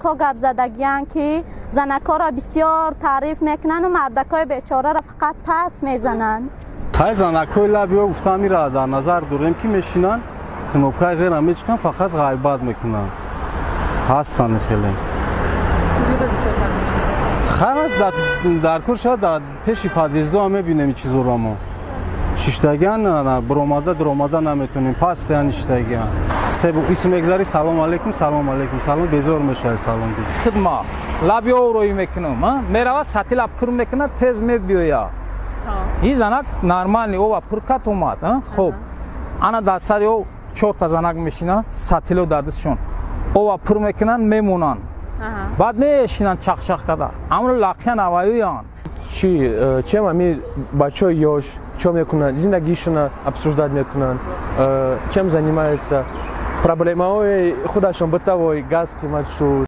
Занакҳо гап задагиянд, ки занакҳоро бисёр таъриф мекунанд, мардакҳои бечораро фақат пас мезананд. Ҳай, занакҳои лабиё гуфтам, ира дар назар дорем, ки мешинанд, кнопкаи ғера мечиканд, фақат ғайбат мекунанд. Ҳастанд хеле. Хайр аст, дар кор шояд дар пеши подъездҳо мебинем чизоро мо. Шиштагиан, биромада дуромада наметонем, пастиян шиштагиан. Себу ис мегзари, салом алейкум, салом алейкум, салом, безор мешавад салом ди. Хидма лаби овроӣ мекунам, мерава, сатила пур мекунад, тез мебиёя. И занак нормальный ова пур кат омад. Хуб, ана дар сари ов чорта занак мешинанд, сатило дар дастшон, ова пур мекунанд, мемонанд, баъд мешинанд чахчах карда, амро лақиян аваюянд. Чи чем ами бачаҳои ёш чо мекунанд, зиндагишона обсуждать мекунанд, чем занимаются, проблемаҳои худашон, бытовой, газ қимат шуд.